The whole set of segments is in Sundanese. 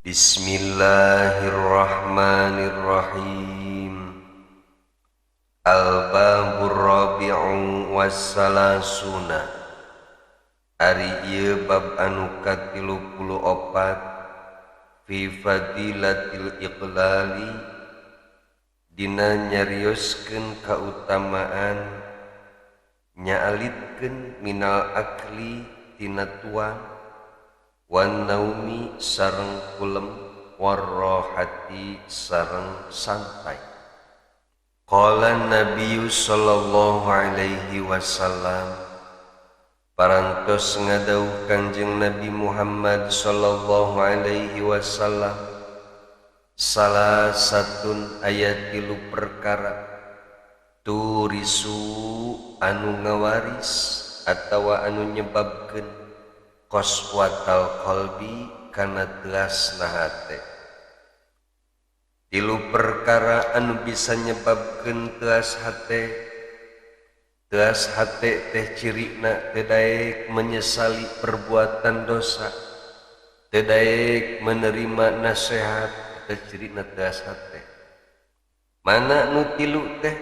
Bismillahirrahmanirrahim. Al-babur rabi'u wassalasuna. Ari ieu bab anu ka-34 fi fadilatil iqlali dina nyarioskeun kautamaan nyaalitkeun minal akli tina tuang wan naumi sareng kulem warrohati sareng santai. Qala Nabi sallallahu alaihi wasallam, parantos ngadawuh Kanjeng Nabi Muhammad sallallahu alaihi wasallam, salah satun ayat tilu perkara turisu anu ngawaris atawa anu nyebabkeun qaswatal qalbi kana telasna hate. Tilu perkara anu bisa nyebabkeun telas hate. Telas hate teh cirina teu daek menyesali perbuatan dosa, teu daek menerima nasihat, teh cirina telas hate. Mana nu tilu teh?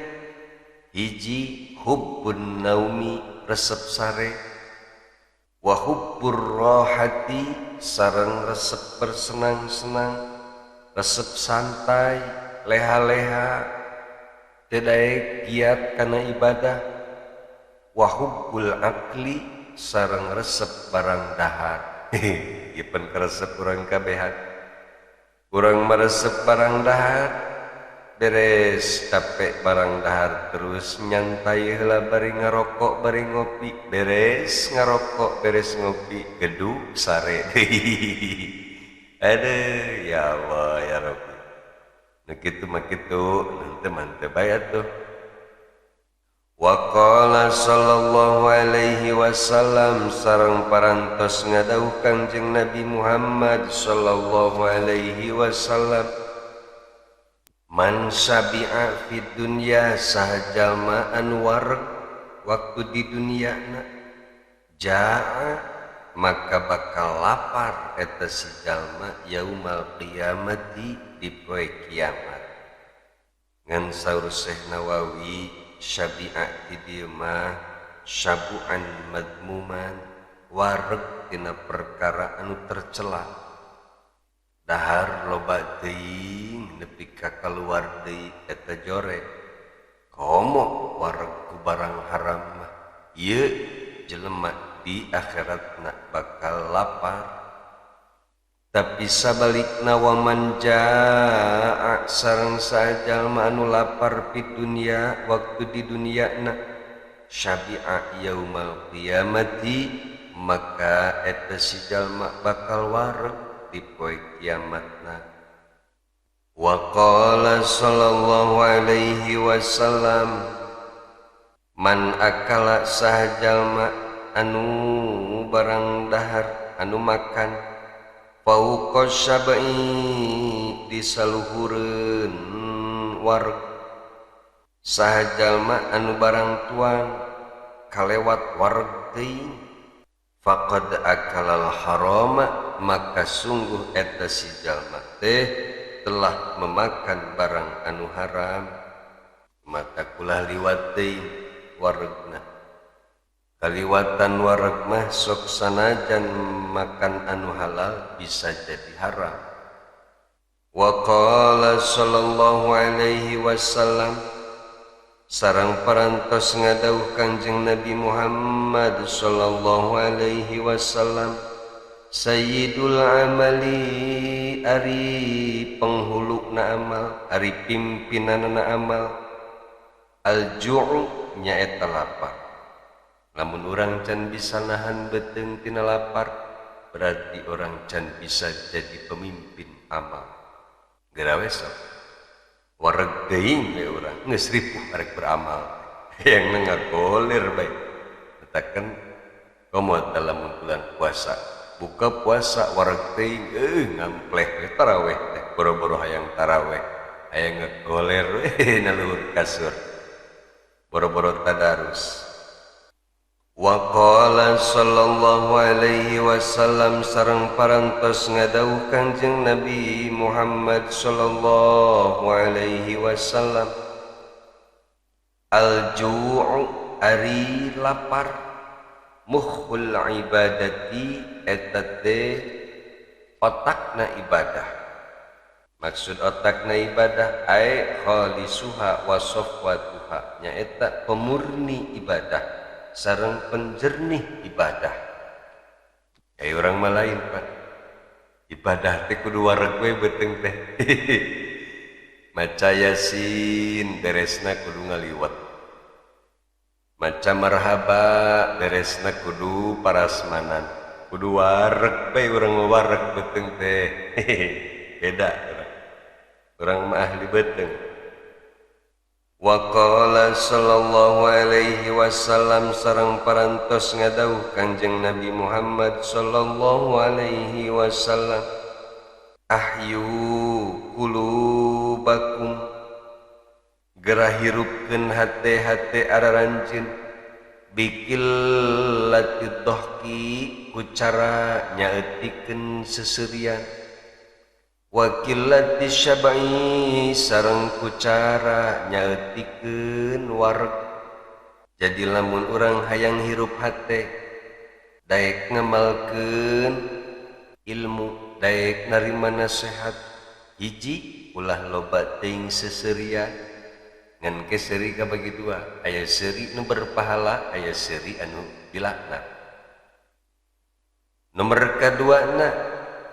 Hiji, hubbun naumi, resep sare, wa hubbur rohati, sareng resep bersenang-senang, resep santai, leha-leha, teu daek giat kana ibadah, wa hubbul akli, sareng resep barang dahar. Ieu pan karesep urang kabehan. Urang meresep barang dahar, beres capek barang dahar terus nyantai heula bari ngarokok bari ngopi, beres ngarokok beres ngopi gedug sare. Aduh, ya Allah ya Rabbi. Nu kitu mah kitu, henteu mah henteu bae atuh. Wa qala sallallahu alaihi wasallam, sareng parantos ngadawuh Kanjeng Nabi Muhammad sallallahu alaihi wasallam, man sabi'a fid dunya, saha jalma anu wareg waktu di dunyana, jaa maka bakal lapar eta si jalma yaumal qiyamati di poe kiamat. Ngan saur Syekh Nawawi, syabi'a di dieu mah syabu'an madmuman, wareg tina perkara anu tercela. Dahar loba teuing nepi ka kaluar deui eta jore. Komo wareg ku barang haram mah, ieu jelema di akhiratna bakal lapar. Tapi sabalikna waman jaa, sareng sajalma anu lapar pi dunya waktu di dunyana, syabi'a yaumal qiyamati, maka eta si jalma bakal wareg di poe kiamatna. Wa qala sallallahu alaihi wasallam, man akala, saha jalma anu barang dahar anu makan fauqa sab'i di saluhureun wareg, saha jalma anu barang tuang kalewat wareg teuing, faqad akalal harama, maka sungguh eta si jalma teh telah memakan barang anu haram. Mata kulah liwat teuing waregna. Kaliwatan wareg mah sok sanajan makan anu halal bisa jadi haram. Wa qala sallallahu alaihi wasallam, sareng parantos ngadawuh Kanjeng Nabi Muhammad sallallahu alaihi wasallam, sayyidul amali, ari penghuluna amal, ari pimpinanana amal, al-ju'u nyaeta lapar. Lamun urang can bisa nahan beuteung tina lapar, berarti orang can bisa jadi pemimpin amal. Geura we sok wareg teuing we urang geus ripuh arek beramal, hayang ngagoler bae. Tetakan komo dalam bulan puasa, buka puasa wareg teuing, ngampleh we taraweh teh, boro-boro hayang taraweh, hayang ngagoler we na luhur kasur, boro-boro tadarus. Wa qala sallallahu alaihi wasallam sareng parantos ngadawuh Kangjeng Nabi Muhammad sallallahu alaihi wasallam, al-ju'u ari lapar mukhul ibadati eta teh otakna ibadah. Maksud otakna ibadah ai khalisuha wa safwatuha, nyaeta pemurni ibadah sareng penjernih ibadah. Ai urang mah lain, Pak. Ibadah teh kudu wareg we beuteung teh. Maca Yasin beresna kudu ngaliwet. Maca marhaba beresna kudu parasmanan. Kudu wareg bae urang mah, wareg beuteung teh. Beda urang. Urang mah ahli beuteung. Wa qala sallallahu alaihi wasallam sareng parantos ngadawuh Kangjeng Nabi Muhammad sallallahu alaihi wasallam, ahyu qulubakum, gerah hirupkeun hate-hate araranjeun, bikillati dhahki ku cara nyaeutikeun seserian, wa qillati syab'i sareng ku cara nyaeutikeun wareg. Jadi lamun urang hayang hirup hate, daek ngamalkeun ilmu, daek narima nasihat, hiji ulah loba teuing seserian. Ngan ke seuri kabagi dua, aya seuri nu berpahala, aya seuri anu dilaknat. Nomor kaduana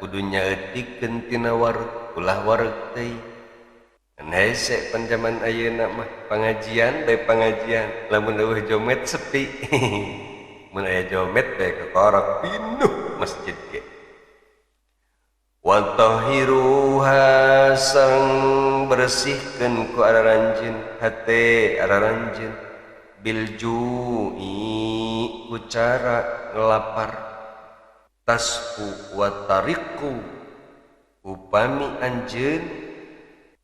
kudu nyaeutikeun tina wareg, ulah wareg teuing. Ngan hese panjaman ayeuna mah pangajian bae pangajian, lamun eueuh jomet sepi. Mun aya jomet bae kekorok pinuh masjid ge. Wa tahiruha sareng bersihkeun ku araranjeun hate araranjeun bil ju'i ku cara ngelapar, tasfu wa tariqu, upami anjeun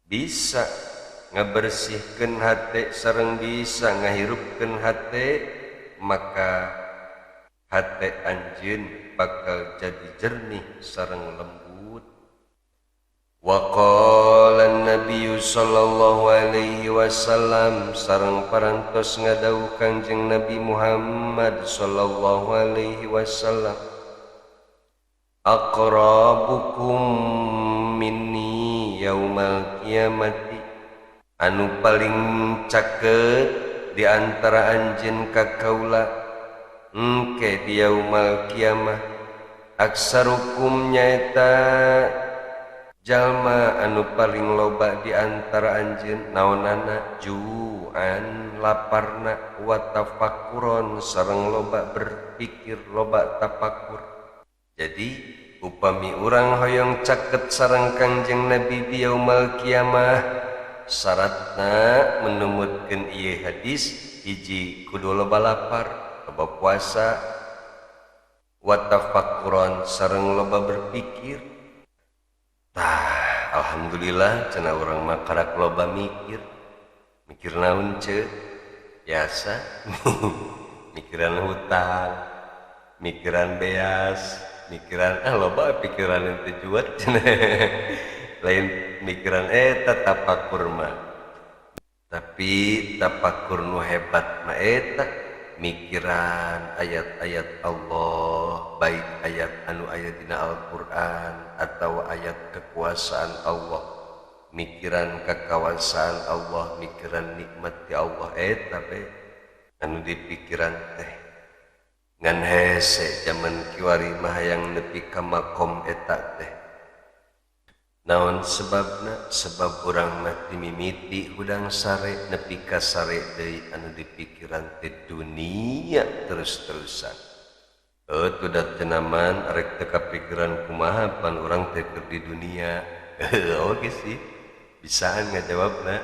bisa ngabersihkeun hate sareng bisa ngahirupkeun hate, maka hate anjeun bakal jadi jernih sareng lembut. Wa qala an-nabiy sallallahu alaihi wasallam sareng parantos ngadawuh Kangjeng Nabi Muhammad sallallahu alaihi wasallam, aqrabukum minni yaumal qiyamati, anu paling caket di antara anjeun ka kaula engke di yaumal qiyamah, aksarukum nyaeta jalma anu paling loba di antara anjeun naonana ju'an laparna, wa tafakkuron sareng loba berpikir, loba tafakur. Jadi upami urang hoyong caket sareng Kangjeng Nabi di yaumal kiamah, syaratna menumutkeun ieu hadis, hiji kudu loba lapar, loba puasa, wa tafakkuron sareng loba berpikir. Tah, alhamdulillah cenah urang mah karak loba mikir. Mikir naon ce? Biasa. Mikiran hutang, mikiran beas, mikiran loba pikiran teu juat cenah. Lain mikiran eta tapakur mah. Tapi tapakur nu hebat mah eta mikiran ayat-ayat Allah, baik ayat anu aya dina Al-Qur'an atau ayat kekuasaan Allah, mikiran kekawasaan Allah, mikiran nikmat ti Allah eta be anu dipikiran teh. Ngan hese jaman kiwari mah hayang nepi ka makom eta teh. Naon sebabna? Sebab urang mah dimimiti hudang sare nepi ka sare deui anu dipikiran teh dunia terus-terusan. Tuh tenaman arek teu kapikiran kumaha pan urang teh keur di dunia. Oke sih, bisaan ngajawabna.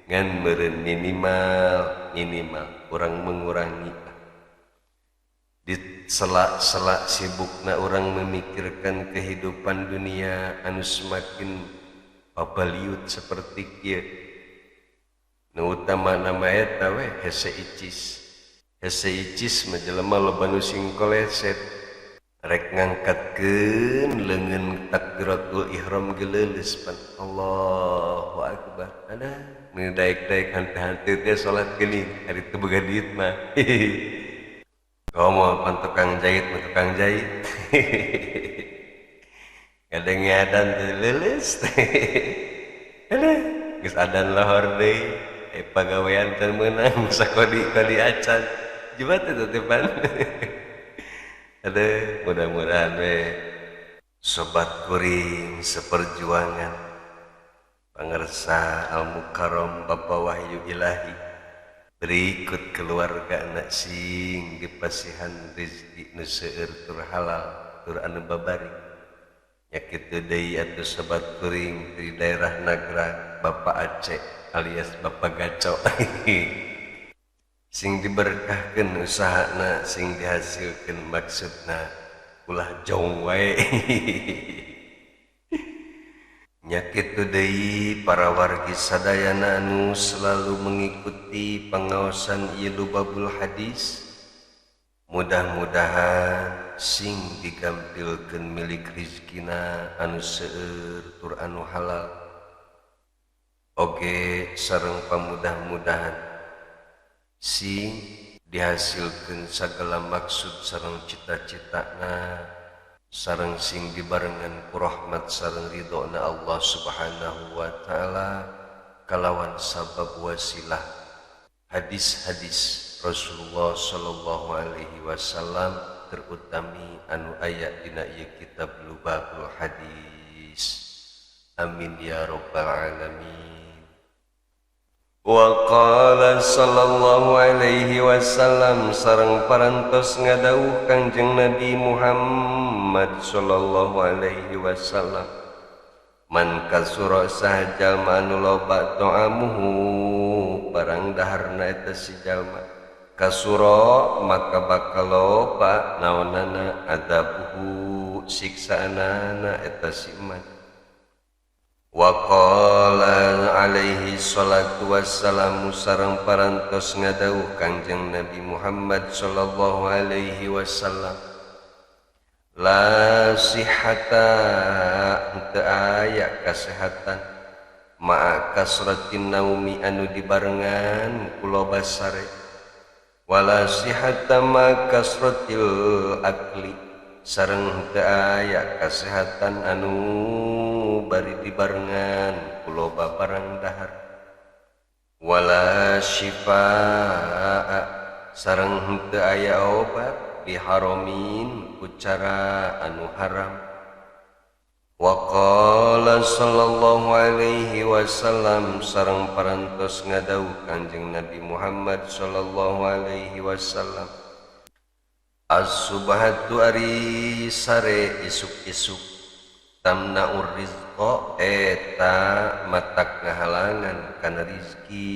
Ngan meureun minimal urang mengurangi. Di sela-sela sibukna urang memikirkan kehidupan dunia anu semakin babaliut seperti kieu. Nu utama nama eta we hese icis. Hese icis mah jelema loba nu sing koleset rek ngangkatkeun leungeun takbiratul ihram geleuleus pan Allahu akbar. Ada nu daek-daek hante-hante teh salat geuning ari teu boga duit mah. Komo pan tukang jahit mah tukang jahit. Kadang adan teh leuleus. Aduh, geus adan lohor deui. Pagawean teu meunang sakodi-kodi acan. Jibat eta teh pan. Aduh, mudah-mudahan we sobat kuring seperjuangan pangersa Al Mukarram Bapak Wahyu Ilahi berikut keluarga anak sing dipasihan rezeki nu seueur tur halal tur anu babari. Nya kitu deui atuh sobat kuring di daerah Nagrag Bapak Aceh alias Bapak Gaco. Sing diberkahkeun usahana, sing dihasilkeun maksudna ulah jong wae. Nya kitu deui para wargi sadayana anu selalu mengikuti pengaosan ieu Lubabul Hadis, mudah-mudahan sing digampilkeun milik rizkina anu seueur tur anu halal. Oge sareng pamudah-mudahan sing dihasilkeun sagala maksud sareng cita-citana sareng sing dibarengan ku rahmat sareng ridhona Allah Subhanahu wa taala kalawan sabab wasilah hadis-hadis Rasulullah sallallahu alaihi wasallam terutami anu aya dina ieu kitab Lubabul Hadis. Amin ya rabbal alamin. Wa qala sallallahu alaihi wasallam sareng parantos ngadawuh Kangjeng Nabi Muhammad sallallahu alaihi wasallam, man kasura saha jalma anu loba ta'amuhu barang daharna eta si jalma kasura maka bakal loba naonana adabuhu siksaanana eta si man. Wa qala alaihi salatu wassalamu sareng parantos ngadawuh Kangjeng Nabi Muhammad sallallahu alaihi wasallam, la sihata henteu aya kasehatan ma'a kasratin naumi anu dibarengan ku loba sare, wala sihata ma kasratil akli sareng henteu aya kasehatan anu bari dibarengan ku loba barang dahar, wala syifaa sareng henteu aya obat biharomin ku cara anu haram. Wa qala sallallahu alaihi wasallam sareng parantos ngadawuh Kangjeng Nabi Muhammad sallallahu alaihi wasallam, as-subhatu ari sare isuk-isuk tamnaur rizqa eta matak ngahalangan kana rizki.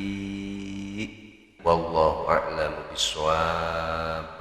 Wallahu a'lam bissawab.